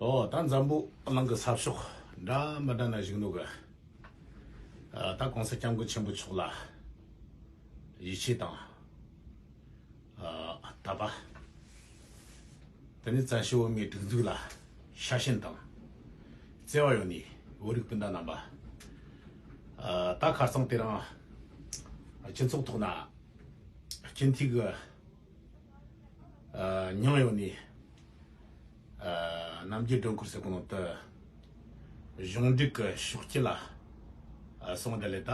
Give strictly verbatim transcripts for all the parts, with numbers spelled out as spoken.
ཨོ། ད་འཛམ་བུ་གླིང་གི་ས་ཕྱོགས་འདྲ་མི་འདྲ་ན་བཞུགས་ནོ་གི། ཨ། ད་གོང་ས་སྐྱབས་མགོན་ཆེན་པོ་མཆོག་ལ་ཡིད་ཆེས་དང་། ཨ། དད་པ། དེ་ནས་བཙན་བྱོལ་བོད་མིའི་སྒྲིག་འཛུགས་ལ་ཤ་ཞེན་དང་བརྩེ་བ་ཡོད་ནི་བོད་རིགས་སྤུན་ཟླ་རྣམ་པ། ཨ། ད་ཁ་སང་དེ་རིང་སྤྱི་ཚོགས་ཐོག་ན་སྤྱི་འཐུས་ཀྱི་ཨ། མྱིང་ཡོད་ནི། ཨ། རྣམ་རྒྱལ་སྒྲོལ་དཀར་ཟེར་གོ་ནོ་དེ་གཞུང་འབྲེལ་གྱི་ཕྱོགས་སྐྱིད་ལ། ཨ། སོང་། དེ་ལས་ད།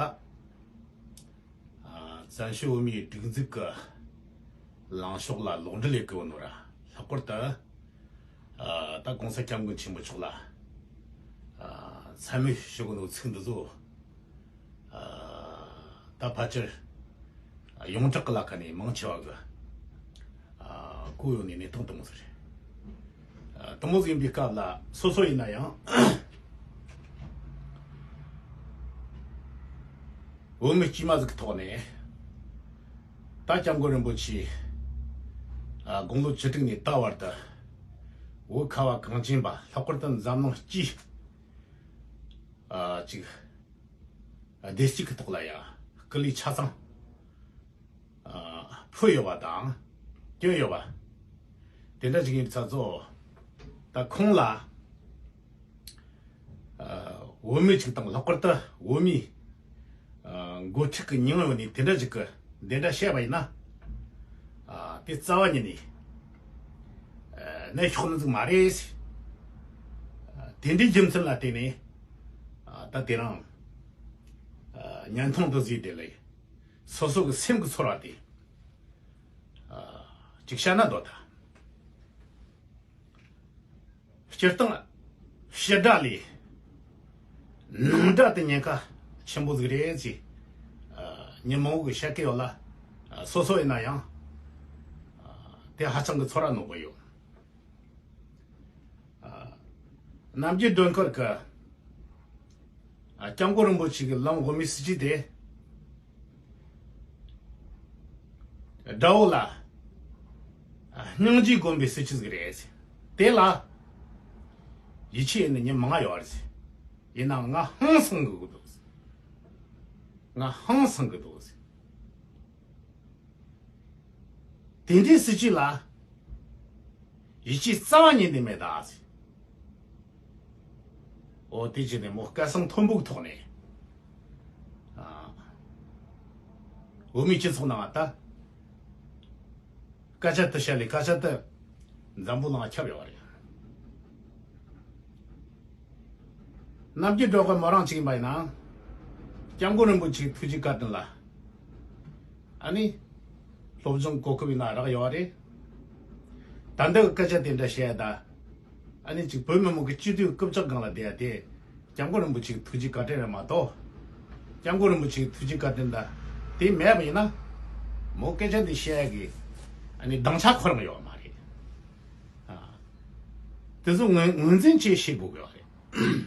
ཨ། བཙན་བྱོལ་བོད་མིའི་སྒྲིག་འཛུགས་ཀྱི་ལངས་ཕྱོགས་ལ་ལོག་འགྲེལ་ཡེད་གི་ཡོད་ནོ་ར། ལྷག་པར་དུ། ཨ། ད་གོང་ས་སྐྱབས་མགོན་ཆེན་པོ་མཆོག་ལ། ཨ། མཚན་སྨད་ཞུ་གི་ནོ་ཚིག་འདི་ཚོ། ཨ། ད་ཕལ་ཆེར་ཡོངས་གྲགས་ཀྱི་ལ་ཁ་ནས་མང་ཆེ་བ་གི། ཨ། གོ་ཡོད་ནི་གནས་སྟངས་དེ་མོ་ཟིག་རེད། ཨ། དེ་མོ་ཟིག་ཡིན་པའི་སྐབས་ལ་སོ་སོ་ཡིན་ན་ཡང་བོད་མི་དཀྱུས་མ་ཟིག་གི་ཐོག་ནས། ད་སྐྱབས་མགོན་རིན་པོ་ཆེ། ཨ། དགུང་ལོ་བཅུ་དྲུག་ནས་ད་བར་དུ་བོད་ཁ་བ་གངས་ཅན་པ། ལྷག་པར་དུ་འཛམ་གླིང་སྤྱིའི། ཨ། ཅིག་བདེ་སྐྱིད་ཀྱི་ཐོག་ལ་ཡང་སྐུ་ལུས་ཆ་ཚང་། ཨ། ཕུལ་ཡོད་པ་དང་བསྐྱོན་ཡོད་པ། དེ་འདྲ་ཞིག་ཡིན་ཙང་ཚོ། ད་ཁོང་ལ། ཨ། བོད་མི་ཅིག་དང་། ལྷག་པར་དུ་བོད་མིའི། ཨ། འགོ་ཁྲིད་ཀྱི་མྱིང་ཡོད་ནི་དེ་འདྲ་ཞིག་གི་འདི་འདྲ་བཤད་པ་ཡིན་ན། ཨ། དེ་རྩ་བ་ཉིད་ནས། ཨ། གནས་ཤོག་ནི་ཟིག་མ་རེད། ཨ། དེ་འདྲའི་རྒྱུ་མཚན་ལ་བརྟེན་ནས། ཨ། ད་དེ་རིང་། ཨ། བརྙན་ཐུང་དུ་བཟོས་ཏེ་ལས། སོ་སོ་གི་སེམས་ཀྱི་ཚོར་བ་དེ། ཨ། ཅིག་བཤད་ན་འདོད་ད། སྤྱིར་བཏང་ཕྱི་དགྲ་ལས་ནང་དགྲ་དེ་ཉེན་ཁ་ཆེན་པོ་ཟིག་རེད་ཅེས། ཨ། མི་མང་བོ་གིས་བཤད་ཀྱི་ཡོད་ལ། ཨ། སོ་སོ་ཡིན་ན་ཡང་། ཨ། དེ་ཧ་ཅང་གི་ཚོར་བ་རྣོ་པོ་ཡོད། ཨ། རྣམ་རྒྱལ་སྒྲོལ་དཀར་གྱིས། ཨ། སྐྱབས་མགོན་རིན་པོ་ཆེ་གི་ལམ་དབུ་མའི་སྲིད་བྱུས་དེ། དགྲ་བོ་ལ། ཨ། སྙིང་རྗེ་སྒོམ་པའི་སྲིད་བྱུས་ཟིག་རེད། དེ་ལ་ཡིད་ཆེས་ཡེད་ནི་མི་མང་ཡོད་རེད། ཡིན་ནའང་ང་ཧང་སང་གི་འདུག་ང་ཧང་སང་གི་འདུག་དེ་འདྲའི་སྲིད་བྱུས་ལ་ཡིད་ཆེས་རྩ་བ་ཉིད་ནས་མེད་ད། འོ། དེ་བྱས་ནས་མོ་སྐད་གསང་མཐོན་པོའི་ཐོག་ནས། ཨ། བོད་མིའི་སྤྱི་ཚོགས་ནང་ད་སྐད་ཆ་དེ་བཤད་ལས། སྐད་ཆ་དེ་འཛམ་བུ་གླིང་ཁྱབ་ཡོད་རེད། རྣམ་རྒྱལ་སྒྲོལ་དཀར་མོ་རང་གཅིག་ཡིན་པ་ཡིན་ན། སྐྱབས་མགོན་རིན་པོ་ཆེའི་ཐུགས་རྗེ་བཀའ་དྲིན་ལ། ཨ་ནི། སློབ་སྦྱོང་གོ་སྐབས་ཡིན་ན་རག་ཡོད་རེད། ད་ལྟ་གི་སྐད་ཆ་དེ་འདྲ་བཤད་ཡ་ད། ཨ་ནི་ཅིག་བོད་མི་མང་གི་སྤྱི་འཐུས་རྐུབ་ལྕགས་སྒང་ལ་བསྡད་ཡ་དེ། སྐྱབས་མགོན་རིན་པོ་ཆེའི་ཐུགས་རྗེ་བཀའ་དྲིན་རེད་མ་གཏོགས། སྐྱབས་མགོན་རིན་པོ་ཆེའི་ཐུགས་རྗེ་བཀའ་དྲིན་ད་དེ་མེད་པ་ཡིན་ན། མོ་སྐད་ཆ་འདི་བཤད་ཡ་གི། ཨ་ནི་སྡིངས་ཆ་ཁོ་རང་ཡོད་མ་རེད། ཨ། དེ་ཚོ་ངོས་ངོས་འཛིན་བྱེད་ཤེས་དགོས་ཀྱི་ཡོད་རེད།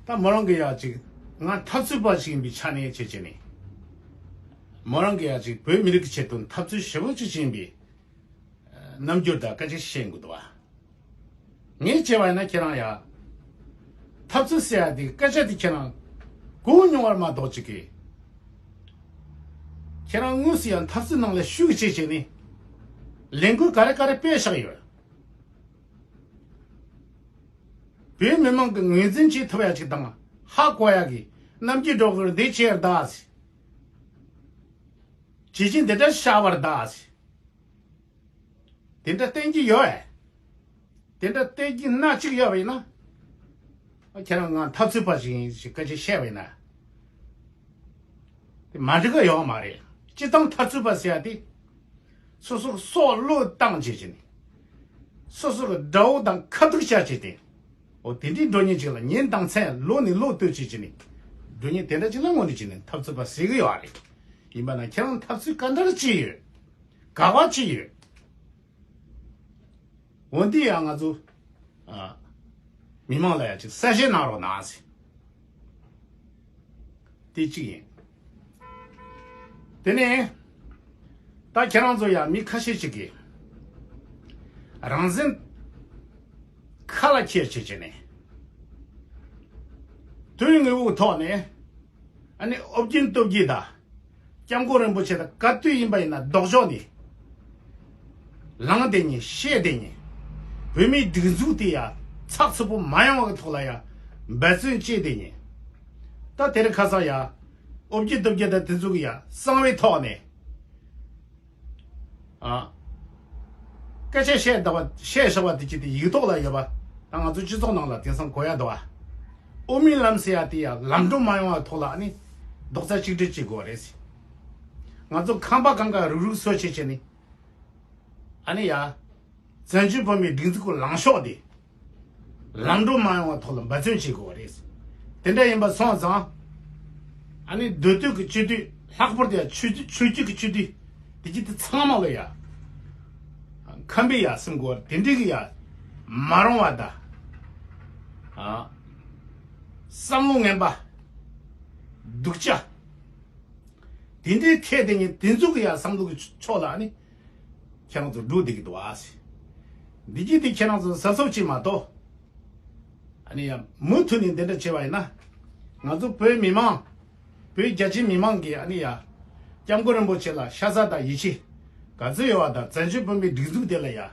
ད་མོ་རང་གི་ཡ་ཅིག་ང་འཐབ་རྩོད་པ་ཞིག་ཡིན་པའི་ཆ་ནས་བྱེད་བྱེད་ནས། མོ་རང་གི་ཡ་ཅིག་བོད་མི་རིགས་ཀྱི་ཆེད་དུ་འཐབ་རྩོད་ཞེ་པོ་ཅིག་བྱེད་ཡིན་པའི་རྣམ་འགྱུར་དང་སྐད་ཆ་བཤད་དགོས་འདུག་བ། ངས་བྱས་པ་ཡིན་ན་ཁྱེད་རང་ཡ། འཐབ་རྩོད་ཟེར་ཡ་དེ་སྐད་ཆ་དེ་ཁྱེད་རང་གོ་མྱོང་བར་མ་གཏོགས་ཅིག་གིས། ཁྱེད་རང་དངོས་སུ་ཡ་འཐབ་རྩོད་ནང་ལ་ཞུགས་བྱེད་བྱེད་ནས་ལས་འགུལ་ག་རེ་ག་རེ་སྤེལ་བཞག་ཡོད། བོད་མི་མང་གི་ངོས་འཛིན་བྱེད་ཐུབ་ཡ་ཅིག་དང་ཧ་གོ་ཡ་གི་རྣམ་རྒྱལ་སྒྲོལ་དཀར་འདི་བྱས་ད་ཟེར། བྱས་རྗེས་འདི་འདྲ་བྱ་བར་ད་ཟེར། དེ་འདྲ་བསྟན་གྱི་ཡོད་ཨེ། དེ་འདྲ་བསྟན་གྱི་སྣ་གཅིག་ཡོད་པ་ཡིན་ན། ཁྱེད་རང་ང་འཐབ་རྩོད་པ་ཞིག་ཡིན་ཞེས་སྐད་ཆ་བཤད་པ་ཡིན་ན། དེ་མ་འགྲིག་གི་ཡོད་མ་རེད། སྤྱིར་བཏང་འཐབ་རྩོད་པ་ཟེར་ཡ་དེ། སོ་སོ་སྲོག་བློས་བཏང་བྱེད་ཀྱི་ནི། སོ་སོ་གི་དགྲ་བོ་དང་ཁ་ཐུག་བྱ་བྱེད་དེ། འོ་དེ་འདྲའི་འགྲོ་མཁན་ཅིག་ལ་ཉིན་དང་མཚན་ལོ་ནས་ལོ་ལྟོས་བྱེད་ཀྱི་ནི། འགྲོ་མཁན་དེ་འདྲ་ཅིག་ལ་དངོས་གནས་བྱས་ནས་འཐབ་རྩོད་པ་ཟེར་གི་ཡོད་རེད། ཡིན་པ་ན་ཁྱེད་རང་འཐབ་རྩོད་ག་འདྲ་བྱས་ཡོད། ག་བ་བྱས་ཡོད། འོན་ཏེ་ཡང་ང་ཚོ། ཨ། མི་མང་ལ་ཡང་ཅིག་གསལ་བཤད་གནང་རོགས་གནང་ཟེར། དེ་གཅིག་ཡིན། དེ་ནས་ད་ཁྱེད་རང་ཚོ་ཡང་མི་ཁ་ཤས་ཅིག་གིས་རང་བཙན་ ལ་ཁྱེར་བྱེད་བྱས་ནས། དོན་དངོས་པོའི་ཐོག་ནས། ཨ་ནི་ཨོ་རྒྱན་སྟོབས་རྒྱལ་དང་། སྐྱབས་མགོན་རིན་པོ་ཆེ་དང་ག་དུས་ཡིན་པ་ཡིན་ན་ལྡོག་ཕྱོགས་ནས། ལངས་བསྡད་ཉེ་བཤད་བསྡད་ཉེ། བོད་མིའི་སྒྲིག་འཛུགས་དེ་ཡ་ཚགས་ཚུད་པོ་མ་ཡོང་བ་གི་ཐོག་ལ་ཡ་འབད་བརྩོན་བྱས་བསྡད་ཉེ། ད་དེ་རིང་ཁ་སང་ཡ། ཨོ་རྒྱན་སྟོབས་རྒྱལ་དང་དེ་ཚོ་གི་ཡ་གསང་བའི་ཐོག་ནས། ཨ། སྐད་ཆ་བཤད་བདག་པ་བཤད་བཞག་པ་དེ་ཅི་སྟེ་ཡིག་ཐོག་ལ་ཡོད་པ། ད་ང་ཚོ་སྤྱི་ཚོགས་ནང་ལ་དེང་སང་གོ་ཡ་འདུག་ཨ། དབུ་མའི་ལམ་ཟེར་ཡ་དེ་ཡ་ལམ་འགྲོ་མ་ཡོང་བ་ཐོག་ལ་ཨ་ནི་རྡོག་རྩ་གཅིག་སྒྲིལ་བྱེད་དགོས་རེད། ང་ཚོ་ཁང་པ་གང་ག་རུག་རུག་བཟོ་བྱེད་བྱེད་ནི། ཨ་ནི་ཡ། བཙན་བྱོལ་བོད་མིའི་སྒྲིག་འཛུགས་ཀྱི་ལངས་ཕྱོགས་དེ། ལམ་འགྲོ་མ་ཡོང་བ་ཐོག་ལ་འབད་བརྩོན་བྱེད་དགོས་པ་རེད། དེ་འདྲ་ཡིན་པ་སོང་ཙང་། ཨ་ནི་མདོ་སྟོད་ཀྱི་སྤྱི་འཐུས་ལྷག་པར་དུ་ཡང་ཆོས་ཆོས་བརྒྱུད་ཀྱི་སྤྱི་འཐུས་དེ་གྱི་དེ་ཚང་མ་ལ་ཡ། ཁམས་པའི་ཡ་སེམས་ཁོར་དེ་འདྲའི་གི་ཡ། མ་རུང་བ་དང་། ཨ། བསམ་བློ་ངན་པ། སྡུག་ཅག་དེ་འདྲའི་ཐད་དེ་ཉིད་དེ་ཚོ་གི་ཡ་བསམ་བློ་གི་ཕྱོགས་ལ་ཨ་ནི། ཁྱེད་རང་ཚོ་འགྲོ་བསྡད་ཀྱི་འདུག་ཨ་སི། འདི་གྱིས་དེ་ཁྱེད་རང་ཚོ་གཟབ་གཟབ་བྱེད་མ་གཏོགས། ཨ་ནི་ཡང་མུ་མཐུད་ནས་འདི་འདྲ་བྱས་པ་ཡིན་ན། ང་ཚོ་བོད་མི་མང་། བོད་རྒྱ་ཆེའི་མི་མང་གིས་ཨ་ནི་ཡ། སྐྱབས་མགོན་རིན་པོ་ཆེ་ལ་ཤ་ཚ་དང་ཡིད་ཆེས་ག་ཚོད་ཡོད་པ་དང་བཙན་བྱོལ་བོད་མིའི་སྒྲིག་འཛུགས་དེ་ལ་ཡ།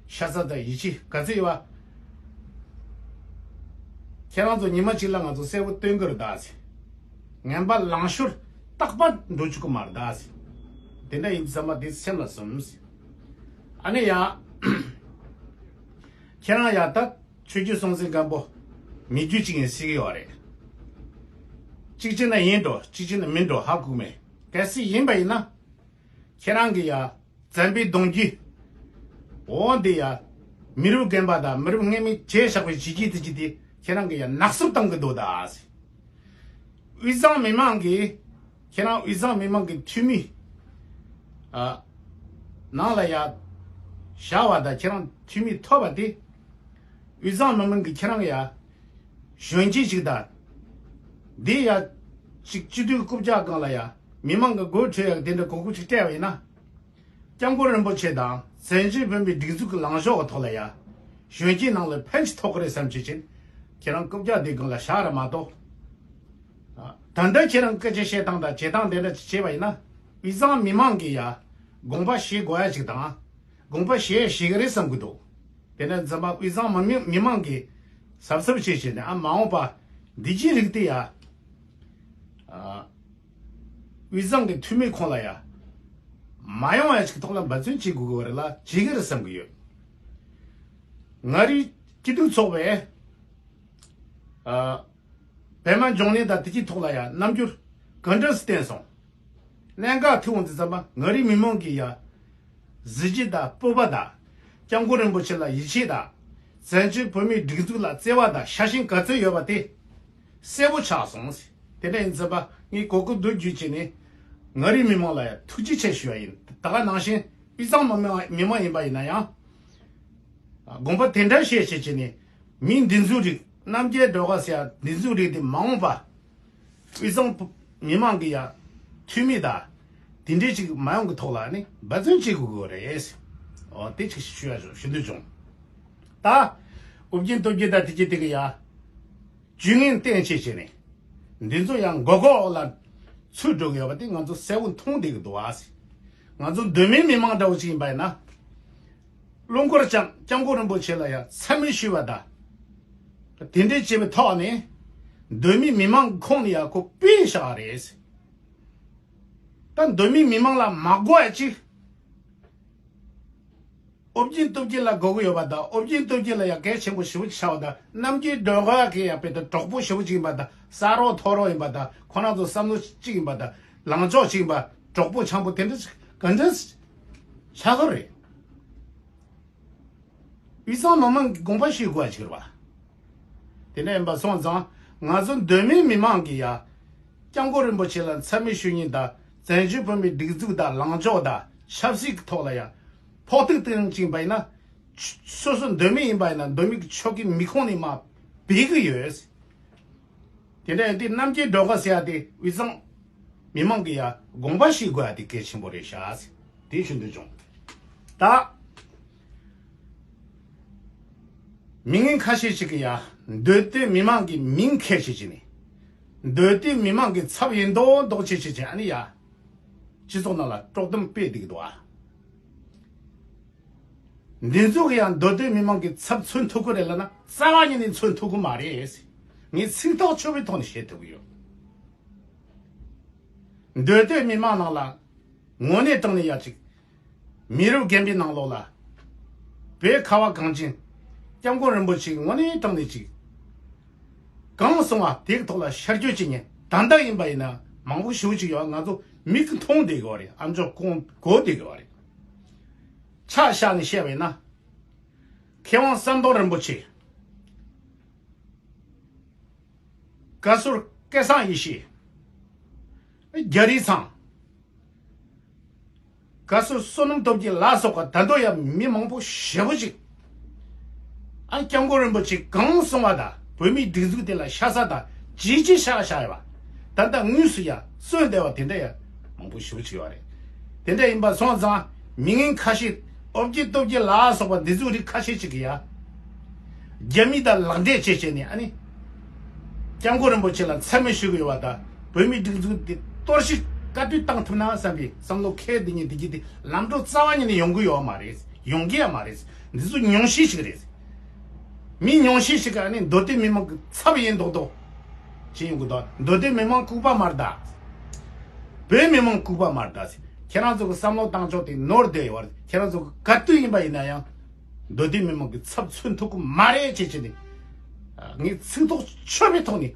ཤ་ཚ་དང་ཡིད་ཆེས་ག་ཚོད་ཡོད་པ། ཁྱེད་རང་ཚོ་ཉི་མ་གཅིག་ལ་ང་ཚོ་གསལ་པོ་སྟོན་གི་རེད་ད་ཟེར། ངན་པ་ལངས་ཤོར་རྟག་པར་འགྲོ་བཅུག་གི་མ་རེད་ད་ཟེར། དེ་འདྲ་ཡིན་ཙམ་པ་དེ་སེམས་ལ་ཟུམ་ཟེར། ཨ་ནི་ཡ། ཁྱེད་རང་ཡ་ད་ཆོས་བརྒྱུད་སྲོང་བཙན་སྒམ་པོ་མི་རྒྱུད་གཅིག་ཡིན་སྲིད་ཀྱི་ཡོད་རེད། གཅིག་བྱས་ན་ཡིན་འགྲོ་གཅིག་བྱས་ན་མིན་འགྲོ་ཧ་གོ་མེད། གལ་སྲིད་ཡིན་པ་ཡིན་ན། ཁྱེད་རང་གི་ཡ། བཙན་པོའི་གདུང་རྒྱུད། འོ་འདི་ཡ། མི་རབས་རྒན་པ་དང་མི་རབས་སྔ་མའི་བྱས་བཞག་པའི་བྱས་རྗེས་དེ་ཅི་དེ་ཁྱེད་རང་གི་ཡ་ནག་སུབ་བཏང་གི་འདུག་ད། དབུས་གཙང་མི་མང་གིས། ཁྱེད་རང་དབུས་གཙང་མི་མང་གི་འཐུས་མི། ཨ། ནང་ལ་ཡ། བཞག་པ་དང་ཁྱེད་རང་འཐུས་མི་ཐོབ་པ་དེ། དབུས་གཙང་མི་མང་གིས་ཁྱེད་རང་ཡ། གཞོན་སྐྱེས་ཅིག་དང་། འདི་ཡ། ཅིག་སྤྱི་འཐུས་རྐུབ་བཀྱག་སྒང་ལ་ཡ། མི་མང་གི་དགོད་བྲོ་ཡག་དེ་འདྲ་གོ་སྐབས་ཅིག་སྤྲད་པ་ཡིན་ན། སྐྱབས་མགོན་རིན་པོ་ཆེ་དང་བཙན་བྱོལ་བོད་མིའི་སྒྲིག་འཛུགས་ཀྱི་ལངས་ཕྱོགས་ཀྱི་ཐོག་ལ་ཡ། གཞོན་སྐྱེས་ནང་ལ་ཕན་ཅིག་ཐོགས་ཀྱི་རེད་བསམ་བྱེད་ཅིང་། ཁྱེད་རང་རྐུབ་བཀྱག་དེ་སྒང་ལ་བཞག་ར་མ་གཏོགས། ད་ལྟ་ཁྱེད་རང་སྐད་ཆ་བཤད་སྟངས་དང་བྱེད་སྟངས་དེ་འདྲ་ཅིག་བྱས་པ་ཡིན་ན། དབུས་གཙང་མི་མང་གིས་ཡ། དགོངས་པ་བཞེས་དགོས་ཡ་ཅིག་དང་། དགོངས་པ་བཞེས་བཞེས་ཀྱི་རེད་བསམ་གྱི་འདུག་དེ་ནས་འཛམ་བུ་དབུས་གཙང་མི་མི་མང་གིས་གཟབ་གཟབ་བྱས་བྱས་ནས་ཨ་མ་འོངས་པ་འདི་ཅི་རིགས་དེ་ཡ། ཨ། དབུས་གཙང་གི་འཐུས་མི་ཁོང་ལ་ཡ། མ་ཡོང་ཡ་ཅིག་ཐོག་ལ་འབད་བརྩོན་བྱེད་དགོས་ཀྱི་རེད་ལ་བྱེད་ཀྱི་རེད་བསམ་གྱི་ཡོད། ང་རའི་སྐྱིད་སྡུག་ཚོགས་པས། ཨ། པད་མ་འབྱུང་གནས་དང་དེ་གྱི་ཐོག་ལ་ཡ་རྣམ་འགྱུར་ག་འདྲ་སེ་བསྟན་སོང་། གནད་འགག་ཐུག་འོང་དུས་ཙམ་པ་ང་རའི་མི་མང་གིས་ཡ། གཟི་བརྗིད་དང་སྤོབས་པ་དང་། སྐྱབས་མགོན་རིན་པོ་ཆེ་ལ་ཡིད་ཆེས་དང་། བཙན་བྱོལ་བོད་མིའི་སྒྲིག་འཛུགས་ལ་བརྩེ་བ་དང་ཤ་ཞེན་ག་ཚོད་ཡོད་པ་དེ། གསལ་པོ་ཆགས་སོང་། དེ་འདྲ་ཡིན་ཙམ་པ་ངས་གོ་སྐབས་འདི་བརྒྱུད་བྱས་ནས། ང་རའི་མི་མང་ལ་ཡ་ཐུགས་རྗེ་ཆེ་ཞུ་བ་ཡིན། ད་ག་ནང་བཞིན་དབུས་གཙང་མི་མང་མི་མང་ཡིན་པ་ཡིན་ན་ཡང་། དགོངས་པ་དེ་འདྲ་བཞེས་བྱས་བྱས་ནས། མི་འདི་ཚོའི་རིགས་རྣམ་རྒྱལ་སྒྲོལ་དཀར་ཟེར་ཡ་འདི་ཚོའི་རིགས་དེ་མ་འོངས་པ། དབུས་གཙང་མི་མང་གི་ཡ། འཐུས་མི་དང་། དེ་འདྲའི་ཅིག་མ་ཡོང་གི་ཐོག་ལ་ནི་འབད་བརྩོན་བྱེད་དགོས་ཀྱི་རེད། འོ་དེ་ཅིག་ཞུ་ཡ་ཞུ་འདོད་བྱུང་། ད། ཨོ་རྒྱན་སྟོབས་རྒྱལ་དང་དེ་གྱད་དེ་གི་ཡ། ཇུས་ངན་བསྟན་བྱས་བྱས་ནས། འདི་ཚོ་ཡང་མགོ་སྐོར་འོག་ལ་ཚུད་འགྲོ་གི་ཡོད་པ་དེ་ང་ཚོ་གསལ་པོ་མཐོང་བསྡད་ཀྱི་འདུག་ཨ་སི། ང་ཚོ་མདོ་སྨད་མི་མང་འདྲ་བོ་ཅིག་ཡིན་པ་ཡིན་ན། རླུང་འཁོར་བཅངས་སྐྱབས་མགོན་རིན་པོ་ཆེ་ལ་ཡང་མཚན་སྨད་ཞུས་པ་དང་། དེ་འདྲའི་བྱས་པའི་ཐོག་ནས། མདོ་སྨད་མི་མང་གི་ཁོངས་ནས་ཡང་ཁོ་སྤེལ་བཞག་རེད། ད་མདོ་སྨད་མི་མང་ལ་མ་དགོས་ཡ་ཅིག་ཨོ་རྒྱན་སྟོབས་རྒྱལ་ལ་དགོས་ཀྱི་ཡོད་པ་དང་ཨོ་རྒྱན་སྟོབས་རྒྱལ་ལ་ཡང་གལ་ཆེན་པོ་ཞེ་པོ་ཅིག་ཆགས་པ་དང་རྣམ་རྒྱལ་སྒྲོལ་དཀར་གྱི་ཡང་དཔེ་དང་གྲོགས་པོ་ཞེ་པོ་ཅིག་ཡིན་པ་དང་ས་རོགས་ཐོ་རོགས་ཡིན་པ་དང་ཁོ་རང་ཚོ་བསམ་བློ་གཅིག་ཡིན་པ་དང་ལངས་ཕྱོགས་གཅིག་ཡིན་པ་གྲོགས་པོ་འཆམ་པོ་དེ་འདྲ་ག་འདྲ་ཆགས་ཀྱི་རེད། དབུས་གཙང་མི་མང་གི་དགོངས་པ་ཞུ་དགོས་ཡ་ཅིག་རེད་པ། དེ་འདྲ་ཡིན་པ་སོང་ཙང་ང་ཚོ་མདོ་སྨད་མི་མང་གིས་ཡ། སྐྱབས་མགོན་རིན་པོ་ཆེ་ལ་མཚན་སྨད་ཞུ་མཁན་དང་བཙན་བྱོལ་བོད་མིའི་སྒྲིག་འཛུགས་དང་ལངས་ཕྱོགས་དང་ཆབ་སྲིད་ཀྱི་ཐོག་ལ་ཡ། ཕོག་ཐུག་སྟོན་བཞིན་པ་ཡིན་ན། སོ་སོ་མདོ་སྨད་ཡིན་པ་ཡིན་ན་མདོ་སྨད་ཀྱི་ཆོལ་ཁའི་མི་ཁོངས་ནས་མར་སྦས་ཀྱི་ཡོད། དེ་འདྲ་ཡིན་དུས་རྣམ་རྒྱལ་སྒྲོལ་དཀར་ཟེར་ཡ་དེ་དབུས་གཙང་མི་མང་གིས་ཡ་དགོངས་པ་བཞེས་དགོས་ཡ་དེ་གལ་ཆེན་པོ་རེད་ཤག་ཟེར་དེ་ཞུ་འདོད་བྱུང་། ད་ མི་ངན་ཁ་ཤས་ཤིག་གིས་ཡ། མདོ་སྟོད་མི་མང་གི་མིང་ཁས་བྱས་བྱས་ནས། མདོ་སྟོད་མི་མང་གི་ཚབ་ཡིན་མདོག་མདོག་བྱས་བྱས་བྱས་ཨ་ནི་ཡ། སྤྱི་ཚོགས་ནང་ལ་དཀྲོག་གཏམ་སྤེལ་བསྡད་ཀྱི་འདུག་ཨ། འདི་ཚོ་གིས་ཡང་མདོ་སྟོད་མི་མང་གི་ཚབ་མཚོན་ཐུབ་ཀྱི་རེད་ལབ་ན་རྩ་བ་ཉིད་ནས་མཚོན་ཐུབ་ཀྱི་མ་རེད། ངས་ཚིག་ཐག་ཆོད་པའི་ཐོག་ནས་བཤད་ཐུབ་ཀྱི་ཡོད། མདོ་སྟོད་མི་མང་ནང་ལ་དངོས་གནས་དྲང་ནས་ཡ་ཅིག་མི་རབས་རྒན་པའི་ནང་ལོགས་ལ་བོད་ཁ་བ་གངས་ཅན་སྐྱབས་མགོན་རིན་པོ་ཆེ་དངོས་གནས་དྲང་ནས་ཅིག་གང་གསུང་བ་དེའི་ཐོག་ལ་ཤར་བསྐྱོད་བྱེད་མཁན་ད་ལྟ་ཡིན་པ་ཡིན་ན་མང་པོ་ཞེ་པོ་ཅིག་ཡོད། ང་ཚོ་མིག་གིས་མཐོང་བསྡད་ཀྱི་ཡོད་རེད། ཨ་མཆོག་ཁོང་གོ་བསྡད་ཀྱི་ཡོད་རེད། ཆ་བཞག་ནས་བཤད་པ་ཡིན་ན། མཁས་དབང་ཟམ་གདོང་རིན་པོ་ཆེ། བཀའ་ཟུར་སྐལ་བཟང་ཡེ་ཤེས། རྒྱ་རིགས་ཚང་། བཀའ་ཟུར་བསོད་ནམས་སྟོབས་རྒྱལ་ལ་སོགས་པ་ད་དུང་ཡང་མི་མང་པོ་ཞེ་པོ་ཅིག་ཨ་སྐྱབས་མགོན་རིན་པོ་ཆེ་གང་གསུང་བ་དང་བོད་མིའི་སྒྲིག་འཛུགས་དེ་ལ་ཤ་ཚ་དང་ཇི་ཇི་ཤ་ཤ་ཡོད་པ། ད་ལྟ་དངོས་སུ་ཡང་གསོན་བསྡད་པ་དེ་འདྲ་ཡང་མང་པོ་ཞེ་པོ་ཅིག་ཡོད་རེད། དེ་འདྲ་ཡིན་པ་སོང་ཙང་མི་ངན་ཁ་ཤས་ཨོ་བརྒྱད་སྟོབས་རྒྱལ་ལ་སོགས་པ་འདི་ཚོ་རིགས་ཁ་ཤས་ཅིག་གིས་ཡ། རྒྱ་མི་དང་ལག་འབྲེལ་བྱས་བྱས་ནས་ཨ་ནི། སྐྱབས་མགོན་རིན་པོ་ཆེ་ལ་མཚན་སྨད་ཞུ་གི་ཡོད་པ་དང་བོད་མིའི་སྒྲིག་འཛུགས་དེ་གཏོར་བཤིག་བཀའ་བཀྱོན་བཏང་ཐུབ་ན་བསམ་པའི་བསམ་བློ་འཁྱེར་བསྡད་མཁན་དེ་གྱིས་དེ་ལམ་འགྲོ་རྩ་བ་ཉིད་ནས་ཡོང་གི་ཡོད་མ་རེད། ཡོང་གི་ཡང་མ་རེད། འདི་ཚོ་ཉུང་ཤས་ཤིག་རེད། མི་ཉུང་ཤས་ཤིག་ག་ནི་མདོ་སྟོད་མི་མང་གི་ཚབ་ཡིན་མདོག་མདོག་བྱེད་ཡོང་གི་འདུག་མདོ་སྟོད་མི་མང་ལྐུགས་པ་མ་རེད་ད། བོད་མི་མང་ལྐུགས་པ་མ་རེད་ད། ཁྱེད་རང་ཚོ་གི་བསམ་བློ་བཏང་ཕྱོགས་དེ་ནོར་བསྡད་ཡོད་རེད། ཁྱེད་རང་ཚོ་གི་ག་དུས་ཡིན་པ་ཡིན་ན་ཡང་མདོ་སྟོད་མི་མང་གི་ཚབ་མཚོན་ཐུབ་ཀྱི་མ་རེད་ཅེས་བྱས་ནས། ངས་ཚིག་ཐག་ཆོད་པའི་ཐོག་ནས་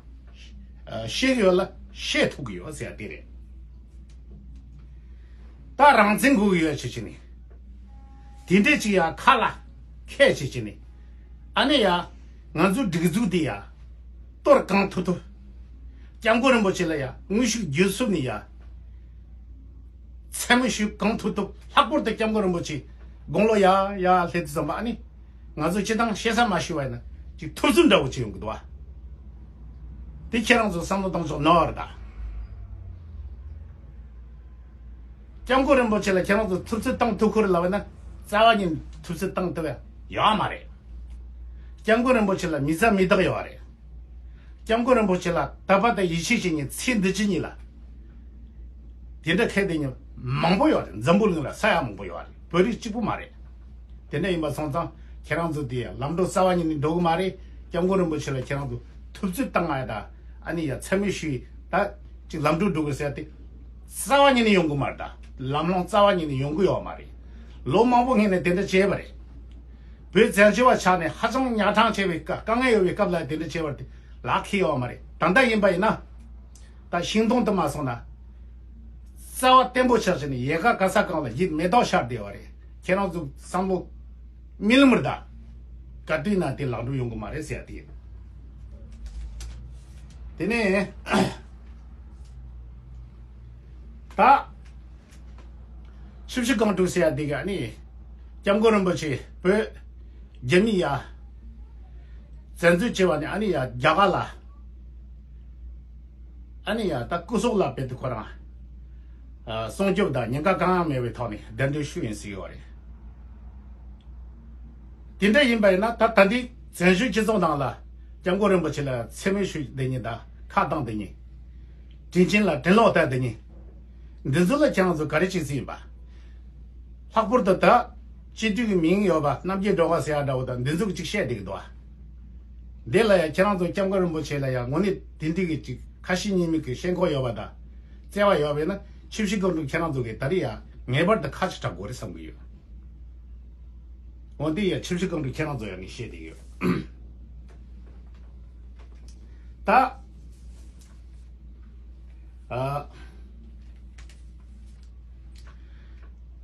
བཤད་ཀྱི་ཡོད་ལ་བཤད་ཐུབ་ཀྱི་ཡོད་ཟེར་ཡ་དེ་རེད། ད་རང་བཙན་དགོས་ཀྱི་ཡོད་ཅེས་བྱས་ནས། དེ་འདྲས་ཅིག་ཡང་ཁ་ལ་ཁད་བྱེད་ཀྱི་ནི། ཨ་ནི་ཡ། ང་ཚོའི་སྒྲིག་འཛུགས་འདི་ཡ། གཏོར་གང་ཐུབ་ཐུབ། སྐྱབས་མགོན་རིན་པོ་ཆེ་ལ་ཡ་དངོས་ཤུགས་བརྒྱུད་གསུམ་ནས་ཡ། མཚན་སྨད་ཞུ་གང་ཐུབ་ཐུབ། ལྷག་པར་དུ་སྐྱབས་མགོན་རིན་པོ་ཆེ་དགུང་ལོ་ཡ་ཡ་སླེབས་དུས་ཙམ་པ་ཨ་ནི། ང་ཚོ་སྤྱི་བཏང་བཤད་ས་མ་ཞུ་བ་ཡིན་ན་ཅིག་ཐུབ་ཚོད་འདྲ་བོ་ཅིག་ཡོང་གི་འདུག་བ། དེ་ཁྱེད་རང་ཚོ་བསམ་བློ་གཏོང་ཕྱོགས་ནོར་བ་རེད་ད། སྐྱབས་མགོན་རིན་པོ་ཆེ་ལ་ཁྱེད་རང་ཚོ་ཐུབ་ཚོད་བཏང་ཐུབ་ཁུར་ལབ་ན་རྩ་བ་ཉིད་ཐུབ་ཚོད་བཏང་ཐུབ་ཡ་ཡོད་མ་རེད། སྐྱབས་མགོན་རིན་པོ་ཆེ་ལ་མི་ཚ་མི་རྟག་ཡོད་རེད། སྐྱབས་མགོན་རིན་པོ་ཆེ་ལ་དད་པ་དང་ཡིད་ཆེས་བྱེད་མཁན་ཚེ་འདི་ཕྱི་གཉིས་ལ། དེ་འདྲ་ཁས་ལེན་མཁན་མང་པོ་ཡོད་རེད། འཛམ་བུ་གླིང་ལ་ས་ཡ་མང་པོ་ཡོད་རེད། བོད་རིགས་གཅིག་པུ་མ་རེད། དེ་འདྲ་ཡིན་པ་སོང་ཙང་ཁྱེད་རང་ཚོ་དེ་ལམ་འགྲོ་རྩ་བ་ཉིད་ནས་འགྲོ་གི་མ་རེད། སྐྱབས་མགོན་རིན་པོ་ཆེ་ལ་ཁྱེད་རང་ཚོ་ཐུབ་ཚོད་བཏང་ང་ཡ་ད། ཨ་ནི་ཡ་མཚན་སྨད་ཞུ་ཡི་ད་ཅིག་ལམ་འགྲོ་འགྲོ་གི་ཟེར་ཏེ། རྩ་བ་ཉིད་ནས་ཡོང་གི་མ་རེད་ད། ལམ་ལྷོང་རྩ་བ་ཉིད་ནས་ཡོང་གི་ཡོད་མ་རེད། ལོ་མང་པོ་སྔོན་ནས་དེ་འདྲ་བྱས་པ་རེད། བོད་བཙན་བྱོལ་བ་ཆགས་ནས་ཧ་ཅང་ཉག་ཕྲ་ཆེ་བའི་སྐབས་དཀའ་ངལ་ཡོད་པའི་སྐབས་ལ་དེ་འདྲ་བྱས་པ་རེད་དེ་ལག་ཁེལ་ཡོད་མ་རེད། ད་ལྟ་ཡིན་པ་ཡིན་ན། ད་ཤིང་སྡོང་དུ་མ་སོང་ན། རྩ་བ་བརྟན་པོ་ཆགས་བྱས་ནས་ཡལ་ག་ག་ས་གང་ལ་ཡིད་མེ་ཏོག་ཤར་བསྡད་པ་རེད། ཁྱེད་རང་ཚོ་བསམ་བློ་རྨི་ལམ་རེད་ད། ག་དུས་ན་དེ་ལག་འགྲོ་ཡོང་གི་མ་རེད་ཟེར་ཡ་དེ་ཡིན། དེ་ནས་ད་ཆུ་བཞི་སྒང་དྲུག་ཟེར་ཡ་དེ་ག་ནི་སྐྱབས་མགོན་རིན་པོ་ཆེ་བོད་རྒྱ་མི་ཡ་བཙན་འཛུལ་བྱས་པ་ནི་ཨ་ནི་ཡ་རྒྱ་གར་ལ། ཨ་ནི་ཡ་ད་སྐུ་སྲོག་ལ་དཔེ་དེ་ཁོ་རང་། ཨ། སྲུང་སྐྱོབ་དང་ཉེན་ཁ་གང་ཡང་མེད་པའི་ཐོག་ནས་གདན་འདྲེན་ཞུས་ཡིན་ཟེར་གྱི་ཡོད་རེད། དེ་འདྲ་ཡིན་པ་ཡིན་ན་ད་ད་ལྟའི་བཙན་བྱོལ་སྤྱི་ཚོགས་ནང་ལ་སྐྱབས་མགོན་རིན་པོ་ཆེ་ལ་མཚན་སྨད་ཞུ་བསྡད་མཁན་དང་ཁ་བཏང་བསྡད་མཁན། དྲིན་ཆེན་ལ་དྲིན་ལོག་བལྟས་བསྡད་མཁན། འདི་ཚོ་ལ་ཁྱེད་རང་ཚོ་ག་རེ་བྱེད་རྩིས་ཡིན་པ། ལྷག་པར་དུ་ད། སྤྱི་འཐུས་ཀྱི་མིང་ཡོད་པ་རྣམ་རྒྱལ་སྒྲོལ་དཀར་ཟེར་ཡ་འདྲ་བོ་དང་འདི་ཚོ་གི་ཅིག་བཤད་བསྡད་ཀྱི་འདུག་བ། འདི་ལ་ཡང་ཁྱེད་རང་ཚོ་སྐྱབས་མགོན་རིན་པོ་ཆེ་ལ་ཡང་དངོས་གནས་དེ་འདྲ་གི་ཅིག་ཁ་ཞེ་གཉིས་མེད་ཀྱི་ཤེས་མཁོ་ཡོད་པ་དང་། བརྩེ་བ་ཡོད་པས་ན་ཆུ་བཞི་སྒང་དྲུག་ཁྱེད་རང་ཚོ་གིས་ད་རེས་ཡང་ངེས་པར་དུ་ཁ་ཅིག་གྲག་དགོས་རེད་བསམ་གྱི་ཡོད། འོ་འདི་ཡང་ཆུ་བཞི་སྒང་དྲུག་ཁྱེད་རང་ཚོ་ཡང་ངས་བཤད་བསྡད་ཀྱི་ཡོད། ད། ཨ།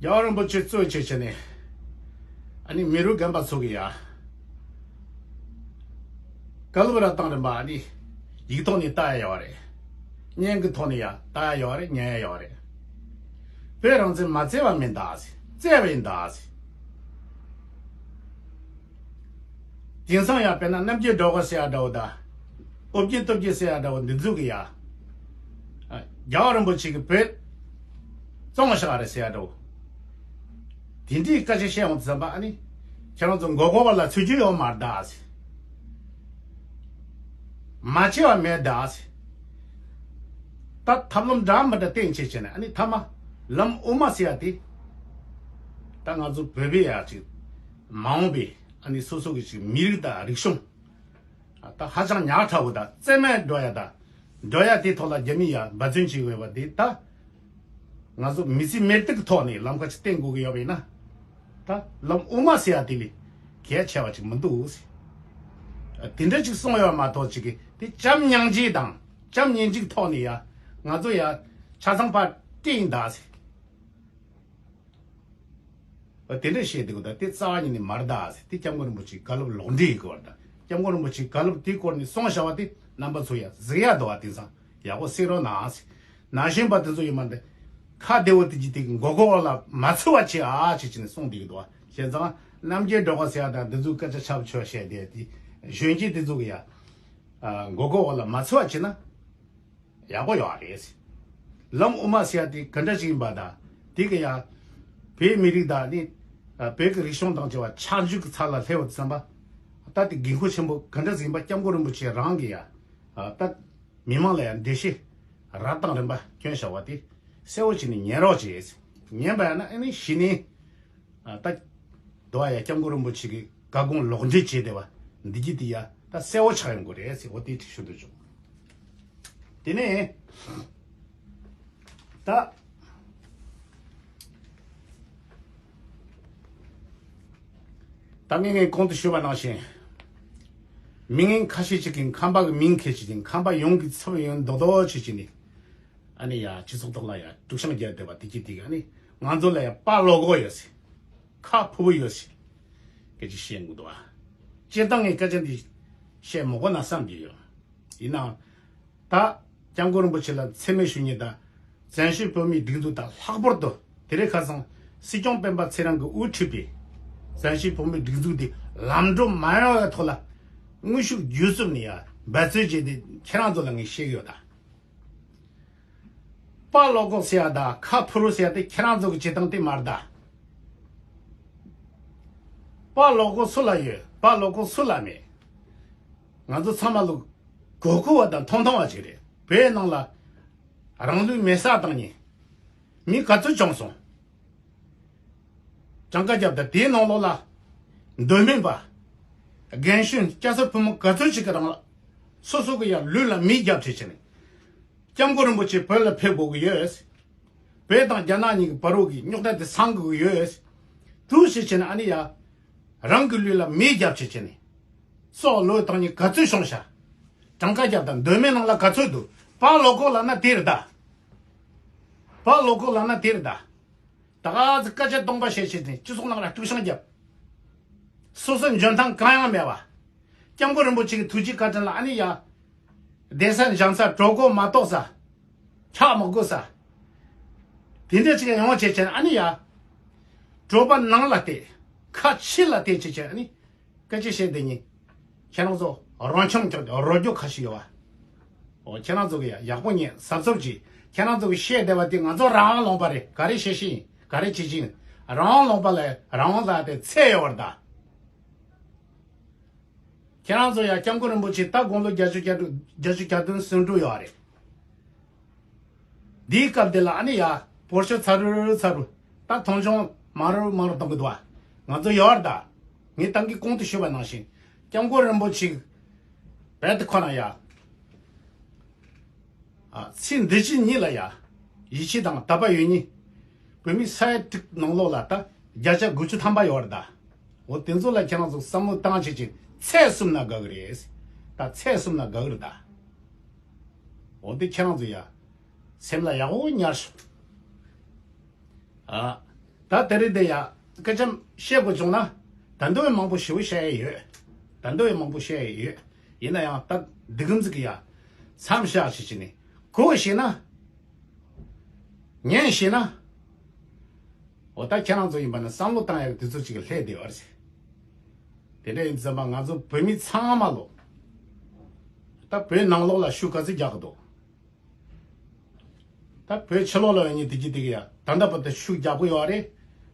རྒྱལ་བ་རིན་པོ་ཆེ་གཙོས་བྱས་བྱས་ནས། ཨ་ནི་མི་རབས་རྒན་པ་ཚོ་གིས་ཡ། བཀའ་སློབ་ར་བཏང་རིམ་པ་ཨ་ནི། ཡིག་ཐོག་ནས་ལྟ་ཡ་ཡོད་རེད། བརྙན་གྱི་ཐོག་ནས་ཡ་ལྟ་ཡ་ཡོད་རེད། ཉན་ཡ་ཡོད་རེད། བོད་རང་བཙན་མ་བརྩི་བ་མིན་ད་ཟེར། བརྩི་བ་ཡིན་ད་ཟེར། དེང་སང་ཡང་དཔེར་ན་རྣམ་རྒྱལ་སྒྲོལ་དཀར་ཟེར་ཡ་འདྲ་བོ་དང་། ཨོ་རྒྱན་སྟོབས་རྒྱལ་ཟེར་ཡ་འདྲ་བོ་འདི་ཚོ་གིས་ཡ། རྒྱལ་བ་རིན་པོ་ཆེ་གིས་བོད་བཙོང་བཞག་རེད་ཟེར་ཡ་འདྲ་བོ། དེ་འདྲའི་སྐད་ཆ་བཤད་འོང་དུས་ཙམ་པ་ཨ་ནི། ཁྱེད་རང་ཚོ་མགོ་སྐོར་བ་ལ་ཚུད་རྒྱུ་ཡོད་མ་རེད་ད་ཟེར། མ་བྱས་པ་མེད་ད་ཟེར། ད་ཐབས་ལམ་འདྲ་མི་འདྲ་བསྟེན་བྱས་བྱས་ནས་ཨ་ནི་མཐའ་མ་ལམ་དབུ་མ་ཟེར་ཡ་དེ། ད་ང་ཚོ་བོད་པའི་ཡ་ཅིག་མ་འོངས་པའི་ཨ་ནི་སོ་སོ་གི་ཅིག་མི་རིགས་དང་རིག་གཞུང་། ད་ཧ་ཅང་ཉག་ཕྲ་བོ་དང་རྩེད་མོ་འགྲོ་ཡ་དང་འགྲོ་ཡ་དེའི་ཐོག་ལ་རྒྱ་མི་ཡ་འབད་བརྩོན་བྱེད་དགོས་པ་དེ་ད། ང་ཚོ་མི་ཚེ་མི་གཏིང་གི་ཐོག་ནས་ལམ་ཁ་ཅིག་བསྟན་དགོས་ཀྱི་ཡོད་པ་ཡིན་ན། ད་ལམ་དབུ་མ་ཟེར་ཡ་དེ་ལས་གལ་ཆེ་བ་ཅིག་མི་འདུག་ཟེར། དེ་འདྲ་ཅིག་གསུངས་ཡོད་མ་གཏོགས་ཅིག་གི་དེ་བྱམས་སྙིང་རྗེ་དང་བྱམས་སྙིང་རྗེ་གི་ཐོག་ནས་ཡ་ང་ཚོ་ཡ་ཆ་ཚང་ཕར་བསྟན་ཡིན་ད་ཟེར། དེ་འདྲ་བཤད་འདུག་ད་དེ་རྩ་བ་ཉིད་ནས་མ་རེད་ད་ཟེར། དེ་སྐྱབས་མགོན་རིན་པོ་ཆེའི་བཀའ་སློབ་ལོག་འགྲེལ་ཡིན་དགོས་པ་རེད་ད། སྐྱབས་མགོན་རིན་པོ་ཆེའི་བཀའ་སློབ་དེའི་སྐོར་ནས་གསུངས་བཞག་པ་དེ་རྣམ་པ་ཚོ་ཡ་གཟིགས་ཡ་འདུག་བ། དེང་སང་ཡག་པོ་གཟིགས་རོགས་གནང་ཟེར། ན་གཞོན་པ་དེ་ཚོ་ཡིན་པ་འདི་ཁ་བདེ་བོ་དེ་གྱིས་དེ་གི་མགོ་སྐོར་ལ་མ་ཚུད་པ་བྱེད་ཨ་ཅེས་བྱས་ནས་གསུངས་བསྡད་ཀྱི་འདུག་བ། བྱས་ཙང་རྣམ་རྒྱལ་སྒྲོལ་དཀར་ཟེར་ཡ་དང་འདི་ཚོའི་སྐད་ཆ་ཆབ་ཆོས་བཤད་བསྡད་དེ་གཞོན་སྐྱེས་དེ་ཚོ་གི་ཡ་མགོ་སྐོར་ལ་མ་ཚུད་པ་བྱེད་ན། ཡག་པོ་ཡོད་རེད། ལམ་དབུ་མ་ཟེར་ཡ་དེ་ག་འདྲ་ཞིག་ཡིན་པ་དང་དེ་གི་ཡ་བོད་མི་རིགས་དང་ནི་བོད་ཀྱི་རིག་གཞུང་དང་བཅས་པ་ཆགས་འཇིག་གི་ཚབ་ལ་སླེབས་པ་བསམ་པ། ད་དེ་འགན་ཁུར་ཆེན་པོ་ག་འདྲ་ཞིག་ཡིན་པ་སྐྱབས་མགོན་རིན་པོ་ཆེ་རང་གི་ཡ་ད་མི་མང་ལ་ཡ་འགྲེལ་བཤད་རབ་དང་རིམ་པ་བསྐྱོན་བཞག་པ་དེ་གསལ་བོ་བྱས་ནས་ཉན་རོགས་བྱེད། ཉན་པ་ཡིན་ན་ཨ་ནི་གཞི་ནས། ད་དུ་བ་ཡ་སྐྱབས་མགོན་རིན་པོ་ཆེ་གི་བཀའ་དགོངས་ལོག་འགྲེལ་བྱས་བསྡད་པ་འདི་གྱིས་དེ་ཡ་ད་གསལ་བོ་ཆགས་ཡོང་གི་རེད་ཟེར། འོ་དེ་ཞུ་འདོད་བྱུང་། དེ་ནས་ད་ད་ངས་ངས་གོང་དུ་ཞུས་པ་ནང་བཞིན་མི་ངན་ཁ་ཤས་ཅིག་གིས་ཁམས་པ་གི་མིང་འཁྱེར་བྱས་ཀྱིན་ཁམས་པ་ཡོངས་ཀྱི་ཚབ་ཡོད་མདོག་མདོག་བྱས་བྱས་ནས། ཨ་ནི་ཡ་སྤྱི་ཚོགས་ཐོག་ལ་ཡ་དཀྲུག་ཤིང་རྒྱག་བསྡད་པ་དེ་གྱིས་དེ་ག་ཨ་ནི་ང་ཚོ་ལ་ཡ་དཔའ་བློ་ཁོག་ཡོད་ཟེར། ཁ་ཕུ་བོ་ཡོད་ཟེར། སྐད་ཆ་བཤད་འདུག་བ། སྤྱིར་བཏང་ངས་སྐད་ཆ་འདི་བཤད་མི་དགོས་ན་བསམ་གྱི་ཡོད། ཡིན་ནའང་། ད་སྐྱབས་མགོན་རིན་པོ་ཆེ་ལ་མཚན་སྨད་ཞུ་མཁན་དང་བཙན་བྱོལ་བོད་མིའི་སྒྲིག་འཛུགས་དང་ལྷག་པར་དུ་དེ་རིང་ཁ་སང་སྲིད་སྐྱོང་སྤེན་པ་ཚེ་རིང་གིས་དབུ་ཁྲིད་པའི་བཙན་བྱོལ་བོད་མིའི་སྒྲིག་འཛུགས་འདི་ལམ་འགྲོ་མ་ཡོང་བའི་ཐོག་ལ་དངོས་ཤུགས་བརྒྱུད་གསུམ་ནས་ཡ་འབད་བརྩོན་བྱས་ཏེ་ཁྱེད་རང་ཚོ་ལ་ངས་བཤད་ཀྱི་ཡོད་ད། དཔའ་བློ་ཁོག་ཟེར་ཡ་དང་ཁ་ཕུ་རུ་ཟེར་ཡ་དེ་ཁྱེད་རང་ཚོ་གི་བྱེད་སྟངས་དེ་མ་རེད་ད། དཔའ་བློ་ཁོག་སུ་ལ་ཡོད། དཔའ་བློ་ཁོག་སུ་ལ་མེད། ང་ཚོ་ཚང་མ་ལོ་གོ་གོ་བ་དང་མཐོང་མཐོང་བ་ཞིག་རེད། བོད་ནང་ལ་རང་ལུས་མེ་སྲེག་བཏང་མཁན་མི་ག་ཚོད་བྱུང་སོང་། གྲངས་ཀ་བརྒྱབ་དང་དེའི་ནང་ལོགས་ལ་མདོ་སྨད་པ། རྒན་གཞོན་སྐྱ་སེར་ཕོ་མོ་ག་ཚོད་ཅིག་གི་རང་ལ་སོ་སོ་གི་ཡང་ལུས་ལ་མེ་བརྒྱབ་བྱས་བྱས་ནས། སྐྱབས་མགོན་རིན་པོ་ཆེ་བོད་ལ་ཕེབས་དགོས་ཀྱི་ཡོད། བོད་དང་རྒྱ་ནག་གཉིས་ཀྱི་བར་རོགས་ཀྱི་རྙོག་དྲ་དེ་སངས་དགོས་ཀྱི་ཡོད། དུ་ཞེས་བྱས་ནས་ཨ་ནི་ཡ། རང་གི་ལུས་ལ་མེ་བརྒྱབ་བྱས་བྱས་ནས། སྲོག་བློས་བཏང་མཁན་ག་ཚོད་བྱུང་ཤག་གྲངས་ཀ་བརྒྱབ་དང་མདོ་སྨད་ནང་ལ་ག་ཚོད་འདུག་དཔའ་བློ་ཁོག་ལབ་ན་དེ་རེད་ད། དཔའ་བློ་ཁོག་ལབ་ན་དེ་རེད་ད། ད་ག་ཚོད་སྐད་ཆ་སྟོང་པ་བཤད་བྱས་ནས་སྤྱི་ཚོགས་ནང་ལ་དཀྲུག་ཤིང་བརྒྱབ། སོ་སོའི་འཇོན་ཐང་གང་ཡང་མེད་པ། སྐྱབས་མགོན་རིན་པོ་ཆེ་གི་ཐུགས་རྗེ་བཀའ་དྲིན་ལ་ཨ་ནི་ཡ། བསྡད་ས་འཇམ་ས་གྲོད་ཁོག་མ་ལྟོགས་ས། ཆག་མ་དགོས་ས། དེ་འདྲ་ཅིག་ཡོང་བ་བྱས་བྱས་ཨ་ནི་ཡ། གྲོད་པ་ནང་ལ་བལྟས། ཁ་ཕྱི་ལ་བལྟས་བྱས་བྱས་ཨ་ནི། སྐད་ཆ་བཤད་དེ་ཉིན། ཁྱེད་རང་ཚོ་རང་འཆམ་ཀྱང་རོ་རྒྱུ་ཁ་ཤས་ཡོད་བ། འོ་ཁྱེད་རང་ཚོ་གི་ཡག་པོ་ཉན་གཟབ་གཟབ་གྱིས་ཁྱེད་རང་ཚོ་གི་བཤད་བསྡད་པ་དེ་ང་ཚོ་རང་དབང་ལུང་པ་རེད། ག་རེ་བཤད་ཤེས་ཡིན་ག་རེ་བྱེད་ཀྱི་ཡིན། རང་དབང་ལུང་པ་ལ་རང་དབང་ལ་དེ་ཚད་ཡོད་བར་ད། ཁྱེད་རང་ཚོ་ཡང་སྐྱབས་མགོན་རིན་པོ་ཆེ་ད་དགུང་ལོ་བརྒྱད་ཅུ་གྱ་དྲུག་བརྒྱད་ཅུ་གྱ་བདུན་སུམ་ཅུ་ཡོད་རེད། འདིའི་སྐབས་དེ་ལ་ཨ་ནི་ཡ་བོར་ཤོ་ཚ་རུ་རུ་ཚ་རུ་ད་མཐོང་ཆུང་མ་རུ་མ་རུ་གཏོང་གི་འདུག་བ། ང་ཚོ་ཡོད་རེད་ད། ངས་ད་གིན་གོང་དུ་ཞུས་པ་ནང་བཞིན་སྐྱབས་མགོན་རིན་པོ་ཆེ་བལ་དུ་ཁོ་ན་ཡ། ཨ་ཚེ་འདི་ཕྱི་གཉིས་ལ་ཡ། ཡིད་ཆེས་དང་དད་པ་ཡོད་ཉིད། བོད་མི་ས་ཡ་དྲུག་ནང་ལོགས་ལ་ད་བརྒྱ་ཆ་དགུ་བཅུ་ཐམ་པ་ཡོད་རེད་ད། འོ་དེ་ཚོ་ལ་ཁྱེད་རང་ཚོ་བསམ་བློ་བཏང་བྱེད་ཀྱི་ཚད་གསུམ་ན་དགའ་གི་རེད། ད་ཚད་གསུམ་ན་དགའ་གི་རེད་ད། འོ་དེ་ཁྱེད་རང་ཚོ་ཡ། སེམས་ལ་ཡག་པོ་ཉར་ཤོག་ཨ། ད་དེ་རིང་འདི་ཡ། སྐད་ཆ་བཤད་དགོས་བྱུང་ན། ད་འདི་བས་མང་པོ་ཞེ་པོ་བཤད་ཡས་ཡོད། ད་འདི་བས་མང་པོ་བཤད་ཡས་ཡོད། ཡིན་ན་ཡང་ད་འདི་གམ་ཟིག་གི་ཡ། མཚམས་བཞག་ཞིག་བྱས་ནས། གོ་ཤེས་ན། ཉན་ཤེས་ན། འོ་ད་ཁྱེད་རང་ཚོ་ཡིན་པ་ན་བསམ་བློ་བཏང་ཡག་དུས་ཚོད་ཅིག་སླེབས་བསྡད་ཡོད་རེད། དེ་འདྲ་ཡིན་ཙམ་པ་ང་ཚོ་བོད་མི་ཚང་མ་ལོ། ད་བོད་ནང་ལོགས་ལ་ཤུགས་ག་ཚོད་རྒྱག་གི་འདུག་ད་བོད་ཕྱི་ལོགས་ལ་ཡོད་མཁན་དེ་གྱིས་དེ་གི་ཡ་ད་ལྟ་བར་དུ་ཤུགས་རྒྱག་གི་ཡོད་རེད།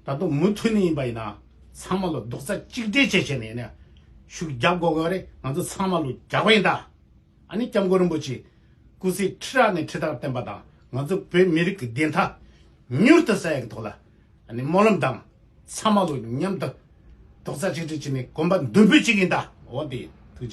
ད་དུང་མུ་མཐུད་ནས་ཡིན་པ་ཡིན་ན་ཚང་མ་ལོ་རྡོག་རྩ་གཅིག་སྒྲིལ་བྱས་བྱས་ནས་ཡིན་ན་ཤུགས་རྒྱག་དགོས་ཀྱི་ཡོད་རེད། ང་ཚོ་ཚང་མ་ལོ་རྒྱག་པ་ཡིན་ད། ཨ་ནི་སྐྱབས་མགོན་རིན་པོ་ཆེ་སྐུ་ཚེ་ཁྲི་ཕྲག་ནས་ཁྲི་ཕྲག་བརྟན་པ་དང་། ང་ཚོ་བོད་མི་རིགས་ཀྱི་བདེན་མཐའ་མྱུར་དུ་གསལ་ཡག་གི་ཐོག་ལ་ཨ་ནི་སྨོན་ལམ་དང་། ཚང་མ་ལོ་མཉམ་དུ་རྡོག་རྩ་གཅིག་སྒྲིལ་བྱས་ནས་གོམ་པ་མདུན་སྤོས་བྱེད་ཀྱི་ཡིན་ད། འོ་དེ་ཡིན།